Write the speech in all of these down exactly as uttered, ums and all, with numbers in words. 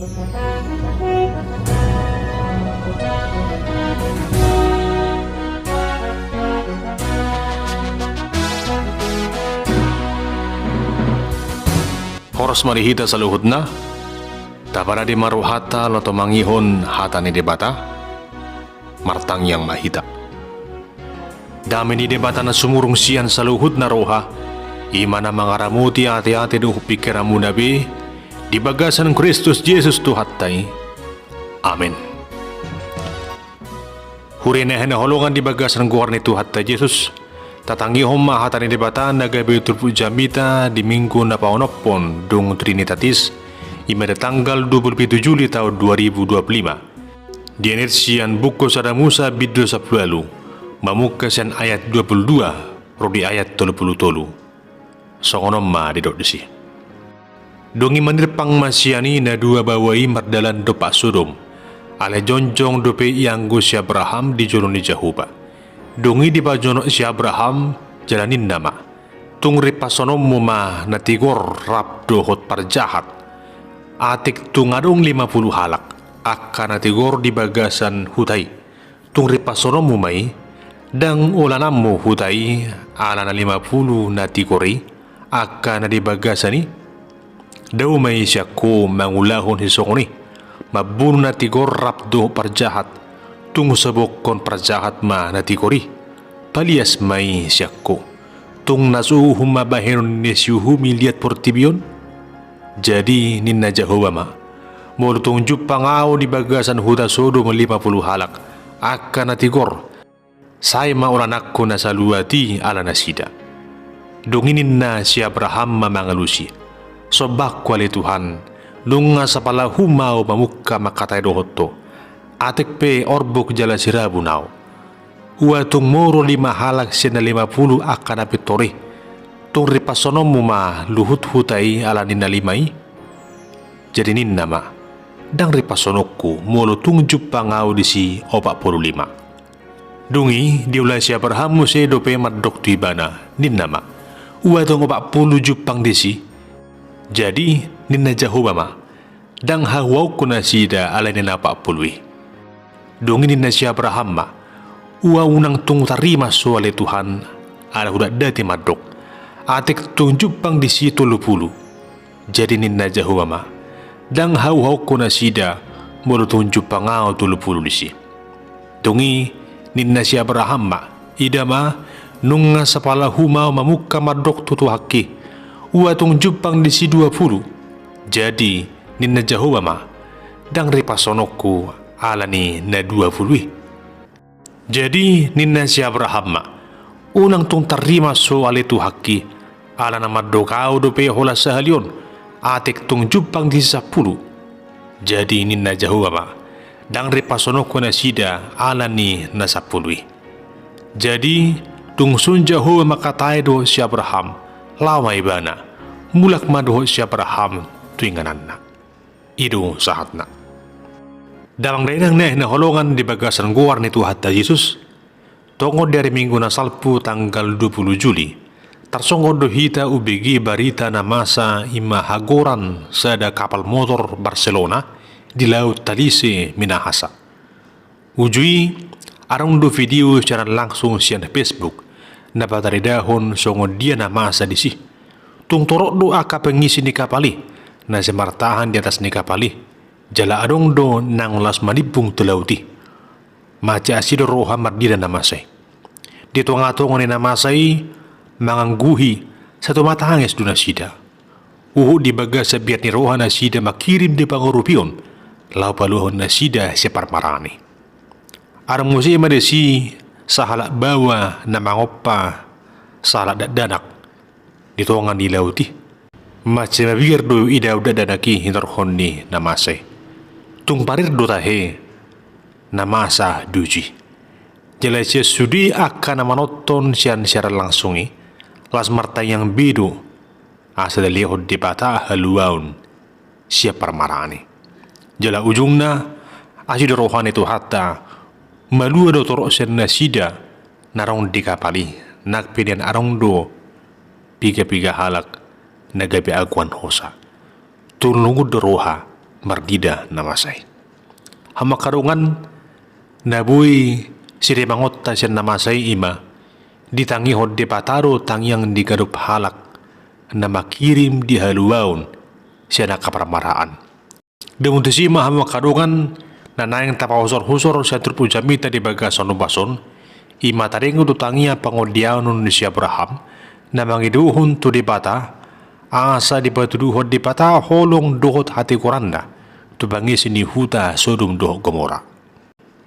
Horas ma di hita saluhutna. Tapanadi ma rohanta laho tumangihon hata ni Debata. Martangiang ma hita. Dame ni Debata na sumurung sian saluhutna roha, i ma na mangaramoti ateate dohot pingkiranmuna be, di bagasan Kristus Jesus Tuhanta i. Amen. Huria na hinaholongan di bagasan goar ni Tuhanta Jesus, tatangihon ma hata ni Debata na gabe turpuk jamita di Minggu na paonomhon dung Trinitatis, i ma di tanggal dua pulu pitu Juli taon dua ribu dua pulu lima. Dienet sian buku Sada Musa bindu sampulu ualu, mamungka sian ayat dua pulu dua ro di ayat tolu pulu tolu. Songon on ma didok disi. Dung i manirpang ma sian i na dua baoa i mardalan dompak Sodom. Alai jongjong dope ianggo si Abraham di jolo ni Jahowa. Dung i dipajonok si Abraham, jala ninna ma: Tung rimpashononmu ma na tigor rap dohot parjahat. Atik tung adong lima pulu halak angka na tigor di bagasan huta i. Tung rimpashononmu ma i, ndang olananmu huta i ala na lima pulu na tigor i, angka na di bagasan i? Dao ma i sian ho mangulahon sisongon i, mambunu na tigor rap dohot parjahat, tung sobokhon parjahat ma na tigor i, palias ma i sian ho. Tung na so uhum ma bahenon ni na siuhum i liat portibi on? Jadi ninna Jahowa ma: Molo tung jumpang ahu di bagasan huta Sodom lima pulu halak angka na tigor, sai ma olananku na saluat i ala nasida. Dung i ninna si Abraham ma mangalusi: Sombahku ale Tuhan, nunga sapala uhum ahu mamungka mangkatai dohot ho. Atik pe orbuk jala sirabun ahu. Ua tung molo lima halak sian na lima pulu angka na pintor i, tung rimpashononmu ma luhut huta i ala ni na lima i? Jadi ninna ma: Ndang rimpashononku molo tung jumpang ahu disi opat pulu lima. Dung i diula si Abraham muse dope mandok tu ibana, ninna ma: Ua tung opat pulu jumpang disi? Jadi ninna Jahowa ma: Ndang hahuahonku nasida ala ni na opat pulu i. Dung i ninna si Abraham ma: Ua unang tung tarrimas ho ale Tuhan, ala hudatdati mandok: Atik tung jumpang disi tolu pulu. Jadi ninna Jahowa ma: Ndang hahuahonku nasida molo tung jumpang ahu tolu pulu disi. Dung i ninna si Abraham ma: Ida ma, nunga sapala uhum ahu mamungka mandok tu Tuhanki: Ua tung jumpang disi dua pulu. Jadi ninna Jahowa ma: Ndang rimpashononku ala ni na dua pulu i. Jadi ninna si Abraham ma: Unang tung tarrimas ho ale Tuhanki, ala na mandok ahu dope holan sahali on: Atik tung jumpang disi sampulu. Jadi ninna Jahowa ma: Ndang rimpashononku nasida ala ni na sampulu i. Jadi dung sun Jahowa mangkatai dohot si Abraham, laho ma ibana, mulak ma dohot si Abraham tu ingananna. I do sahatna. Damang dainang na hinaholongan di bagasan goar ni Tuhanta Jesus, tongon di ari Minggu na salpu tanggal dua pulu Juli, tarsonggot do hita umbege barita na masa, i ma hagoran sada kapal motor Barcelona di laut Talise Minahasa. Uju i, adong do video siaran langsung sian Facebook na pataridahon songon dia na masa disi. Tung torop do angka pengisi ni kapal i na sai martahan di atas ni kapal i, jala adong do naung laos manimbung tu laut i. Mansai asi do roha marnida na masa i. Di tongatonga ni na masa i mangangguhi satua matangis do nasida. Huhut di bagasan biar ni roha nasida mangkirim di pangurupion laho paluahon nasida sian parmaraan i. Adong muse ma disi sahalak baoa na mangompa sahalak dakdanak di tonga ni laut i. Mansai mabiar do idaon dakdanak i hinorhon ni na masa i. Tung parir do tahe na masa di uju i. Jala sian sude angka na manonton sian siaran langsung i, laos martangiang be do asa dilehon Debata haluaon sian parmaraan i. Jala ujungna, asi do roha ni Tuhanta, malua do torop sian nasida na adong di kapal i, nang pe nian adong do pigapiga halak na gabe agoan hosa. Tung lungun do roha marnida na masa i. Hamu angka dongan, na boi sirimangonta sian na masa i ima, ditangihon Debata do tangiang ni ganup halak na mangkirim di haluaon sian angka parmaraan. Dung tusi ma hamu angka dongan, na naeng tapahusorhusor sian turpuk jamita di bagasan ombas on, ima taringot tu tangiang pangondianon ni si Abraham, na mangidohon tu Debata, asa dipatuduhon Debata holong dohot hatigoranna tu pangisi ni huta Sodom dohot Gomora.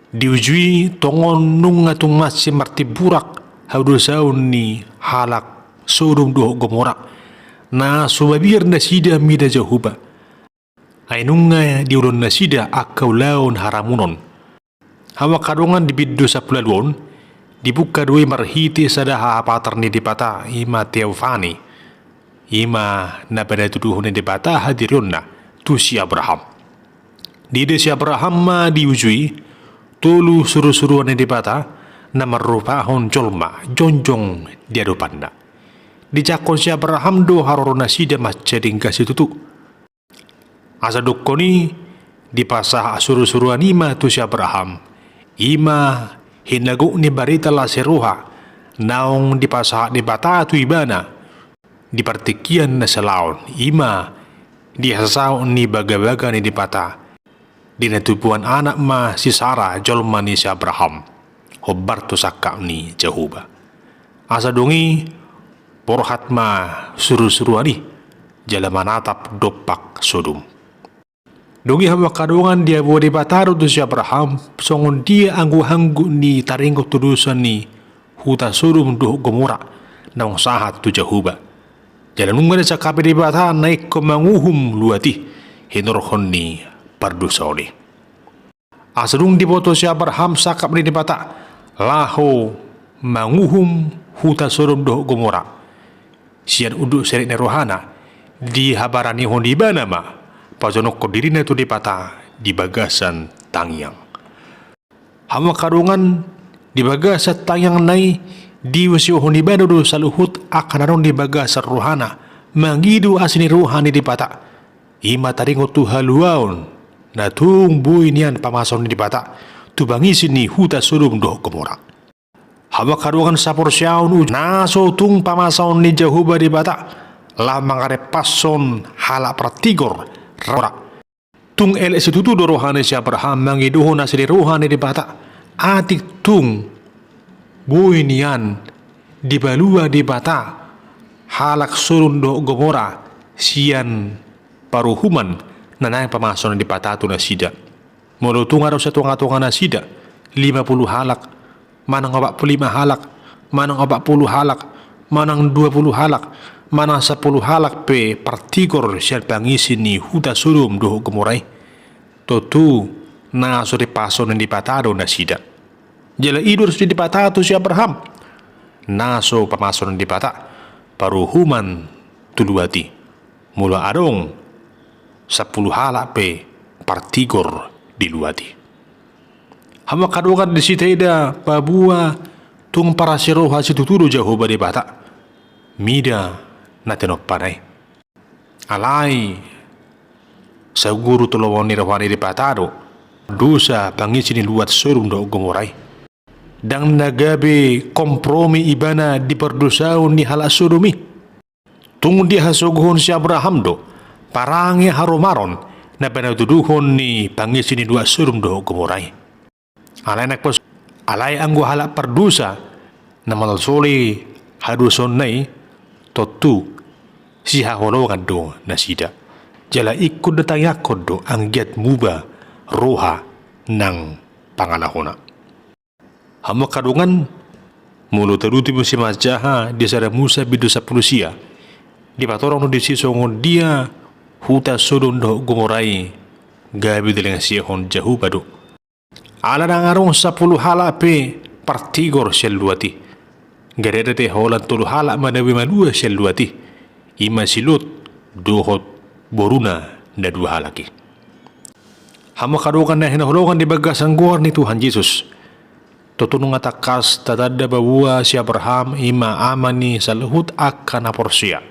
Di uju i tongon nunga tung mansai martimburak hadosaon ni halak Sodom dohot Gomora, na so mabiar nasida mida Jahowa. Ai nunga diulahon nasida angka ulaon haramunon. Hamu angka dongan, di bindu sampulu ualu on, dibuka do i marhite sada hahapatar ni Debata, ima teofani, ima na pinatuduhon ni Debata hadirionna tu si Abraham. Diida si Abraham ma di uju i tolu surusuruan ni Debata na marrupahon jolma jongjong di adopanna. Dijangkon si Abraham do haroro nasida mansai denggan situtu. Asa dokkon i dipasahat surusuruan i ma tu si Abraham, ima hinagok ni barita las ni roha naung dipasahat Debata tu ibana di partingkian na salaon, ima di hasasaut ni bagabaga ni Debata. Di na tubuan anak ma si Sara jolma ni si Abraham, hombar tu sangkap ni Jahowa. Asa dung i borhat ma surusuruan i jala manatap dompak Sodom. Dung i hamu angka dongan, diaboa Debata do tu si Abraham songon dia angguhangguk ni taringot tu dosa ni huta Sodom dohot Gomora naung sahat tu Jahowa. Jala nunga disangkapi Debata na ingkon manguhum luat i hinorhon ni pardosaon i. Asa dung diboto si Abraham sangkap ni Debata laho manguhum huta Sodom dohot Gomora sian unduk serep ni rohana, dihabaranihon ibana ma pajonokhon dirina tu Debata di bagasan tangiang. Hamu angka dongan, di bagasan tangiangna i diusehon ibana do saluhut angka na adong di bagasan rohana mangido asi ni roha ni Debata. Ima taringot tu haluaon na tung boi nian pamasaon ni Debata tu pangisi ni huta Sodom dohot Gomora. Hamu angka dongan saporseaon, uju na so tung pamasaon ni Jahowa Debata laho mangarepashon halak partigor. Tung elek situtu do roha ni si Abraham mangidohon asi ni roha ni Debata. Atik tung boi nian dipalua Debata halak Sodom dohot Gomora sian paruhuman na naeng pamasaon ni Debata tu nasida. Molo tung adong sian tongatonga nasida lima pulu halak, manang opat pulu lima halak, manang opat pulu halak, manang dua pulu halak, manang sampulu halak pe partigor sian pangisi ni huta Sodom dohot Gomora i, tontu na so dipasaon ni Debata do nasida. Jala i do didok Debata tu si Abraham, na so pamasaon ni Debata paruhuman tu luat i, molo adong sampulu halak pe partigor di luat i. Hamu angka dongan, disi taida paboa tung parasi roha situtu do Jahowa Debata mida na tinompana i. Alai saguru tu lomo ni roha ni Debata do dosa pangisi ni luat Sodom dohot Gomora i. Ndang na gabe kompromi ibana di pardosaon ni halak Sodom i. Tung dihasogohon si Abraham do parange haromaron na pinatuduhon ni pangisi ni luat Sodom dohot Gomora i. Alai nang pos, alai anggo halak pardosa na manolsoli hadosaonna i, tontu sihaholongan do nasida. Jala ingkon ditangiangkon do anggiat muba roha nang pangalahona. Hamu angka dongan, molo taluti muse manjaha di Sada Musa bindu sampulu sia, dipatorang do disi songon dia huta Sodom dohot Gomora i gabe dilengseon Jahowa do. Ala ndang adong sampulu halak pe partigor sian luat i. Gari adat i holan tolu halak ma na boi malua sian luat i, ima si Lot dohot boruna na dua halak i. Hamu angka dongan na hinaholongan di bagasan goar ni Tuhan Jesus, tontu nunga tangkas tatanda paboa si Abraham ima ama ni saluhut angka na porsea.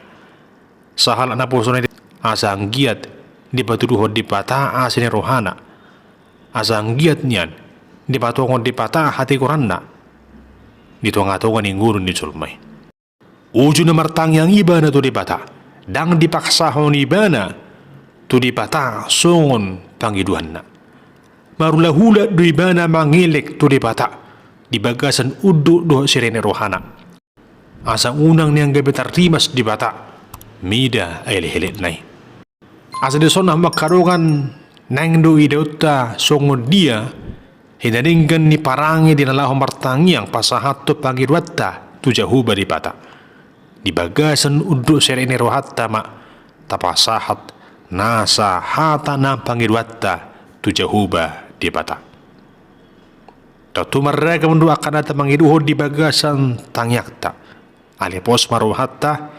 Sahalak naposona i, asa anggiat dipatuduhon Debata asi ni rohana, asa anggiat nian dipatongon Debata hatigoranna di tongatonga ni ngolu ni jolma i. Uju na martangiang ibana tu Debata, ndang dipaksahon ibana tu Debata songon pangidoanna. Marulahulat do ibana mangelek tu Debata di bagasan unduk dohot sirene rohana, asa unang nian gabe tarrimas Debata mida elekelekna i. Asa dison, hamu angka dongan, naeng do idaonta songon dia hinadenggan ni parange di na laho martangiang pasahathon pangidoanta tu Jahowa Debata. Di bagasan unduk sirene rohanta ma tapasahat nasa hata nang pangidoanta tu Jahowa Debata. Tontu marragam do angka na tapangidohon di bagasan tangiangta. Alai pos ma rohanta,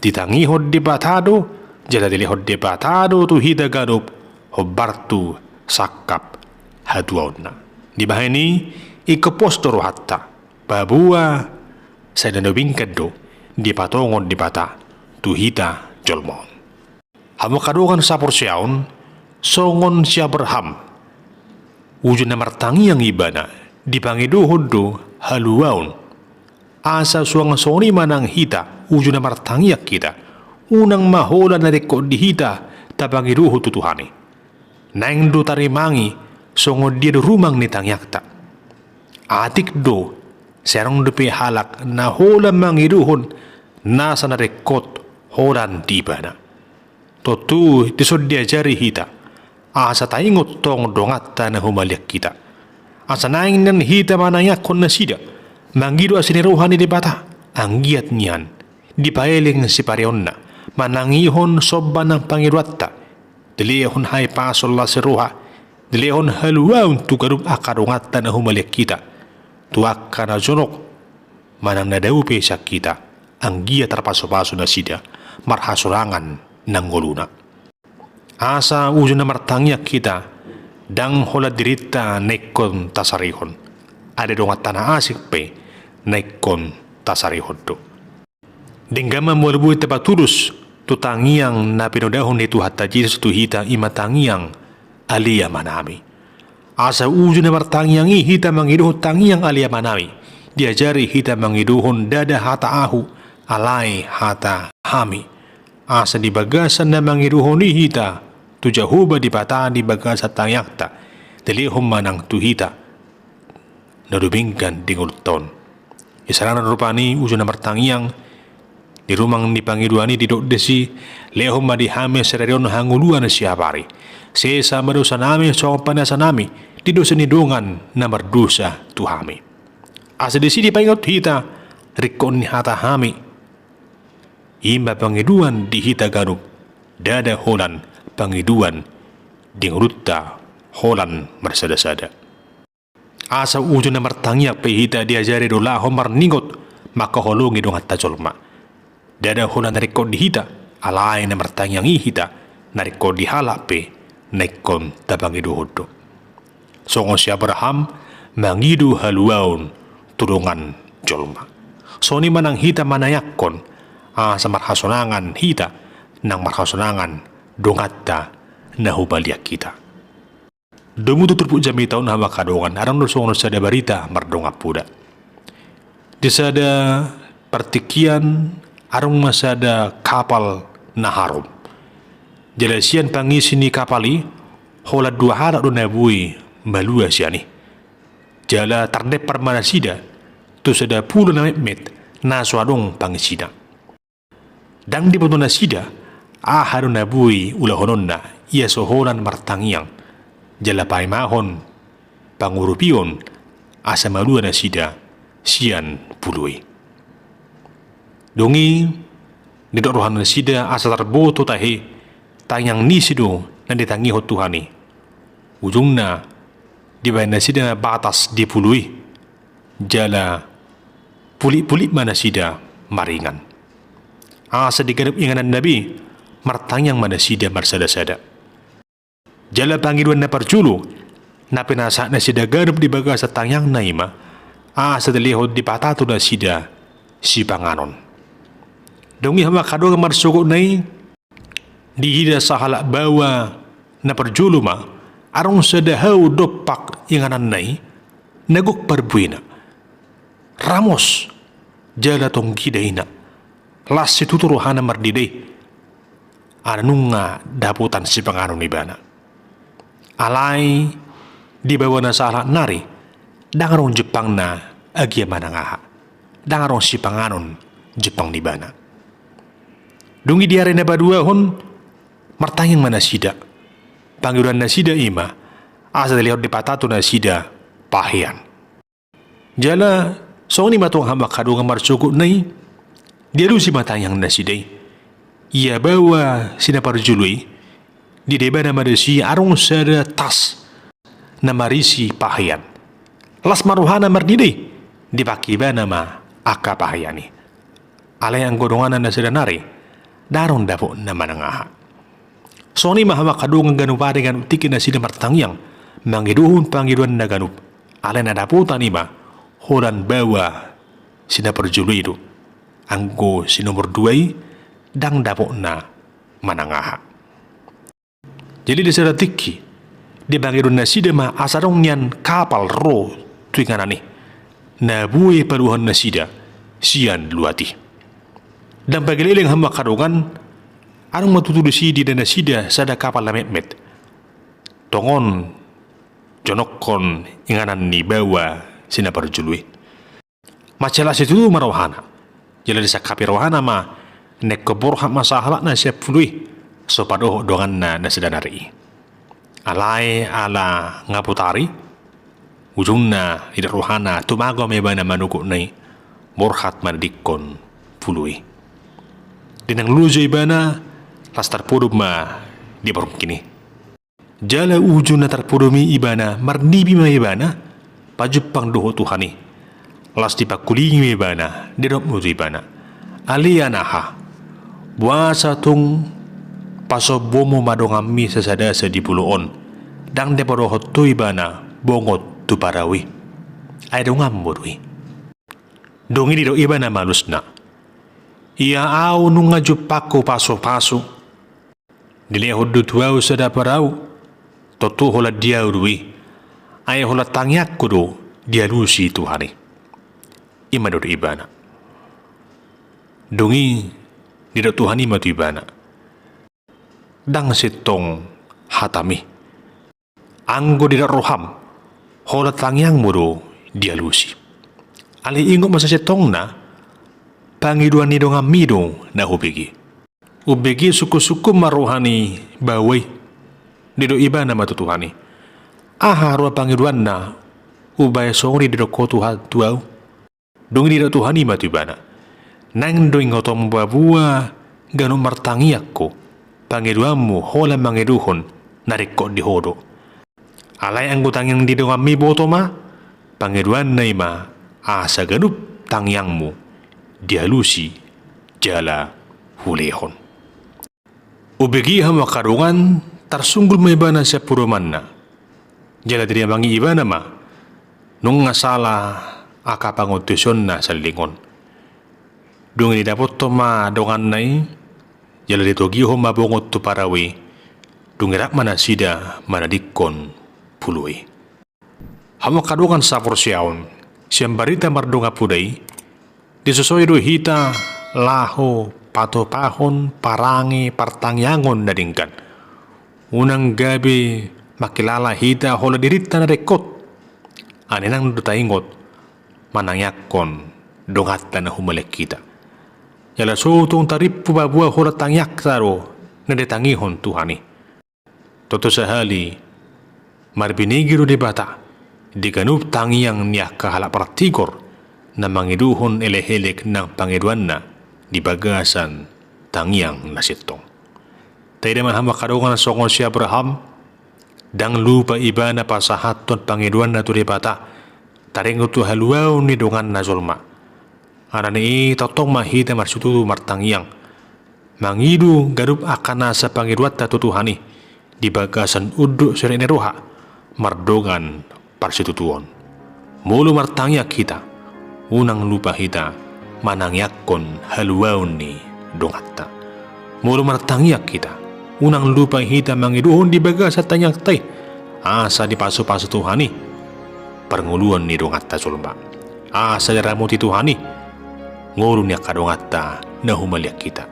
ditangihon Debata do, jala dilehon Debata do tu hita ganup hombar tu sangkap hatuaonna. Dibahen i, ingkon pos do rohanta, paboa sai na denggan do dipatongon Debata tu hita jolma on. Hamu angka dongan saporseaon, songon si Abraham, uju na martangiang ibana, dipangidohon do haluaon. Asa suang songon i ma nang hita, uju na martangiang hita, unang ma holan na ringkot di hita tapangidohon tu Tuhan i. Naeng do tarimangi songon dia do rumang ni tangiangta. Atik do, sai adong dope halak na holan mangidohon nasa na ringkot holan di ibana. Tontu dison diajari hita, asa taingot tong donganta na humaliang hita. Asa naeng nian hita manangiangkon nasida, mangido asi ni roha ni Debata, anggiat nian dipaeleng sipareonna, manangihon somba nang pangidoanta, dilehon hahipason las ni roha, dilehon haluaon tu ganup angka donganta na humaliang hita, tu angka na jonok manang na dao pe sian hita, anggiat tarpasupasu nasida marhasorangan nang ngoluna. Asa uju na martangiang hita, ndang holan dirinta na ingkon tasarihon, alai donganta na asing pe na ingkon tasarihon do. Denggan ma molo boi tapatulus tu tangiang na pinodahon ni Tuhanta Jesus tu hita, i ma tangiang Ale Amanami. Asa uju na martangiang i hita mangidohon tangiang Ale Amanami, diajari hita mangidohon ndada hata ahu, alai hata hami. Asa di bagasan na mangidohon i hita tu Jahowa Debata di bagasan tangiangta, dilehon ma nang tu hita na dumenggan di ngolunta on. Isarana rupani uju na martangiang di rumang ni pangidoan i didok disi, lehon ma di hami sadari on hangoluan siapari. Sesa ma dosanami songon panesanami di dosa ni dongan na mardosa tu hami. Asa disi dipaingot hita ringkot ni hata hami. I ma pangidoan di hita ganup, ndada holan pangidoan di ngolunta holan marsadasada. Asa uju na martangiang pe hita diajari do laho marningot mangkaholongi donganta jolma. Ndada holan na ringkot di hita, alai na martangiang i hita, na ringkot di halak pe na ingkon tapangidohon do. Songon si Abraham mangido haluaon tu dongan jolma, songon i ma nang hita manangiangkon, asa marhasonangan hita nang marhasonangan donganta na humaliang hita. Domu tu turpuk jamita on, hamu angka dongan, adong do songon sada barita mardongan poda. Di sada partingkian adong ma sada kapal na harom. Jala sian pangisi ni kapal i, holan dua halak do na boi malua sian i. Jala tardempar ma nasida tu sada pulo na metmet na so adong pangisina. Ndang diboto nasida aha do na boi ulahononna, ia so holan martangiang jala paimahon pangurupion asa malua nasida sian pulo i. Dung i didok roha nasida asa tarboto tahe tangiang ni ise do na ditangihon Tuhan i. Ujungna dibahen nasida batas di pulo i. Jala pulik-pulik ma nasida maringan. Asa di ganup ingananna be martangiang ma nasida marsada-sada. Jala pangidoan na parjolo na pinasahat nasida ganup di bagasan tangiangna i ma, asa dilehon Debata tu nasida sipanganon. Dung i, hamu angka dongan, marsogotna i Diida sahalak baoa na parjolo ma, adong sada hau dompak ingananna i, na gok parbuena. Ramos, jala tonggi daina. Las situtu rohana marnida i, ala nunga dapotan sipanganon ibana. Alai di baoa na sahalak nari, ndang adong jumpangna agia manang aha. Ndang adong sipanganon jumpang ni ibana. Dung i di ari na paduahon, martangiang ma nasida. Pangidoan nasida i ma, asa dilehon Debata tu nasida pahean. Jala songon i ma tong hamu angka dongan, marsogotna i, dialusi ma tangiang nasida i. Ia baoa si na parjolo i, diida ibana ma disi adong sada tas na marisi pahean. Las ma rohana marnida i, dipake ibana ma angka pahean i. Alai anggo donganna na sada nari, ndang adong dapotna manang aha. Songon i ma hamu angka dongan, ganup ari ganup tingki nasida martangiang, mangidohon pangidoanna ganup. Alai na dapotan i ma holan baoa si na parjolo i do. Anggo si nomor dua i, ndang dapotna manang aha. Jadi di sada tingki, dipangidohon nasida ma asa adong nian kapal ro tu inganan i, na boi paluahon nasida sian luat i. Ndang pageleng-geleng hamu angka dongan, adong ma tutu disi diida nasida sada kapal na metmet. Tongon jonongkon inganan ni baoa si na parjolo i. Mansai las situtu ma rohana. Jala disangkapi rohana ma, na ingkon borhat ma sahalakna sian pulo i, so padohot donganna na sada nari i. Alai ala ngaputari, ujungna didok rohana, tumagon ma ibana manogotna i, borhat manadingkon pulo i. Di na loja ibana, las tarpodom ma di parungkin i. Jala ujung na tarpodom i ibana, marnipi ma ibana, pajumpang dohot Tuhan i. Las dipangkulingi ma ibana, didok ma tu ibana: Ale anaha, boasa tung pasombuonmu ma donganmi sasada sa di pulo on, ndang dipadohot ho ibana bongot tu parau i? Ai donganmu do i. Dung i didok ibana ma alusna: Ia ahu nunga jumpangku pasupasu. Dilehon do tu ahu sada parau, tontu holan di ahu do i, ai holan tangiangku do dialusi Tuhan i. I ma didok ibana. Dung i didok Tuhan i ma tu ibana: Ndang sintong hatam i. Anggo didok roham, holan tangiangmu do dialusi. Alai ingot ma sasintongna, pangidoan ni donganmi do na hubege. Umbege sungkun-sungkun ma roha ni baoa i. Didok ibana ma tu Tuhan i: Aha roha pangidoanna, umbahen songon i didok ho Tuhan tu ahu? Dung i didok Tuhan i ma tu ibana: Naeng do ingotonmu paboa ganup martangiang ho, pangidoanmu holan mangidohon na ringkot di ho do. Alai anggo tangiang ni donganmi boto ma, pangidoanna i ma asa ganup tangiangmu dialusi jala hulehon. Umbege hamu angka dongan, tarsunggul ma ibana sian podomanna. Jala dirimangi ibana ma, nunga sala angka pangantusionna saleleng on. Dung i didapothon ma donganna i, jala ditogihon ma bongot tu parau i, dung i rap ma nasida manadingkon pulo i. Hamu angka dongan saporseaon, sian barita mardongan poda i, disosoi do hita laho patupahon parange partangiangon na denggan. Unang gabe mangkilala hita holan dirinta na ringkot. Alai nang do taingot manangiangkon donganta na humaliang hita. Jala so tung tarimpu paboa holan tangiangta do na ditangihon Tuhan i. Tontu sahali, marbinege do Debata di ganup tangiang ni angka halak partigor na mangidohon elek-elek nang pangidoanna di bagasan tangiang na sintong. Taida ma hamu angka dongan songon si Abraham, ndang lupa ibana pasahathon pangidoanna tu Debata, taringot tu haluaon ni donganna jolma. Alani i tongtong ma hita marsitutu martangiang, mangido ganup angka nasa pangidoanta tu Tuhan i di bagasan unduk sirek ni roha mardongan parsitutuon. Molo martangiang hita, unang lupa hita manangiangkon haluaon ni donganta. Molo martangiang hita, Unang lupa hita mangidohon di bagasan tangiangta i, asa dipasupasu Tuhan i parngoluon ni donganta jolma. Asa diramoti Tuhan i ngolu ni angka donganta na humaliang hita.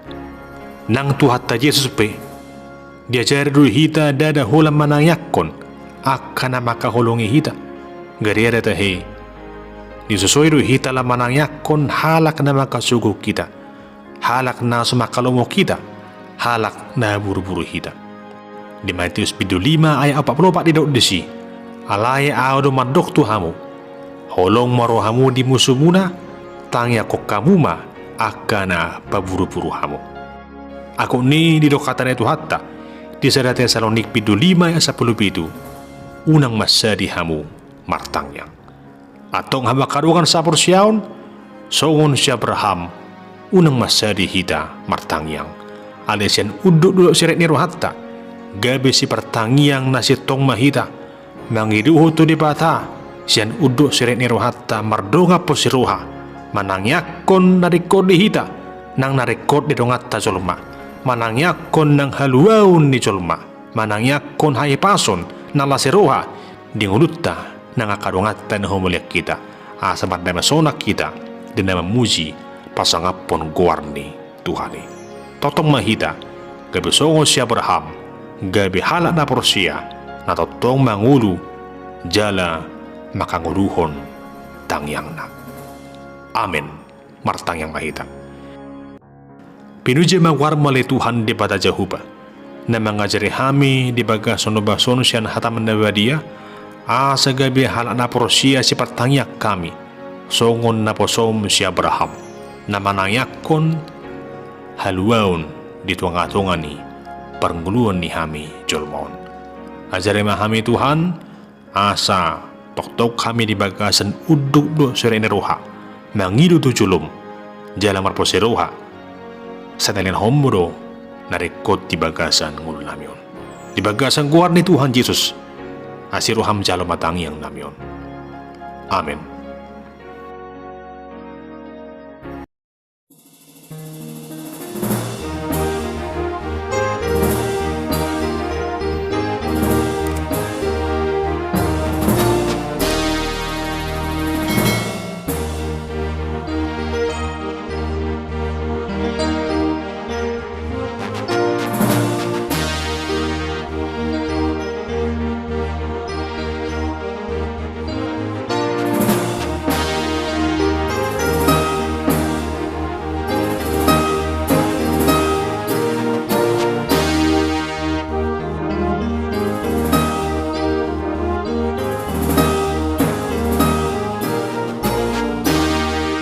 Nang Tuhanta Jesus pe diajari do hita ndada holan manangiangkon angka na mangkaholongi hita. Gariada tahe, disosoi do hita lam manangiangkon halak na mangkasogo hita, halak na so mangkalomo hita, halak na buruburu hita. Di Matius bindu lima ayat opat pulu opat didok disi: Alai Ahu do mandok tu hamu, holong ma rohamu di musumuna, tangiangkon hamu ma angka na paburuburu hamu. Angkup ni didok hata ni Tuhanta di sada Tesalonik bindu lima ayat sampulu pitu: Unang mansadi hamu martangiang. Antong hamu angka dongan saporseaon, songon si Abraham, unang mansadi hita martangiang. Alai sian unduk dohot sirep ni rohanta gabe sipartangiang na sintong ma hita, mangidohon tu Debata sian unduk sirep ni rohanta mardongan porsiriput, manangiangkon na ringkot di hita nang na ringkot di donganta jolma, manangiangkon nang haluaon ni jolma, manangiangkon hahipason na las ni roha di ngolunta nang angka donganta na humaliang hita, asa mardame sonang hita di na mamuji pasangapon goar ni Tuhan i. Tongtong ma hita gabe songon si Abraham, gabe halak na porsea na tongtong mangolu jala mangkangoluhon tangiangna. Amen. Martangiang ma hita. Pinuji ma goarmu ale Tuhan Debata Jahowa, na mangajari hami di bagasan ombas on sian hataM na badia, asa gabe halak na porsea sipartangiang hami, songon naposoM si Abraham, na manangiangkon haluaon di tongatonga ni parngoluon ni hami jolma on. Ajari ma hami Tuhan, asa tongtong hami di bagasan unduk dohot sirep ni roha mangido tu joloM jala marporsea roha, sai talehononmu do na ringkot di bagasan ngolunami on. Di bagasan goar ni Tuhan Jesus, asi rohaM jalo ma tangiangnami on. Amen.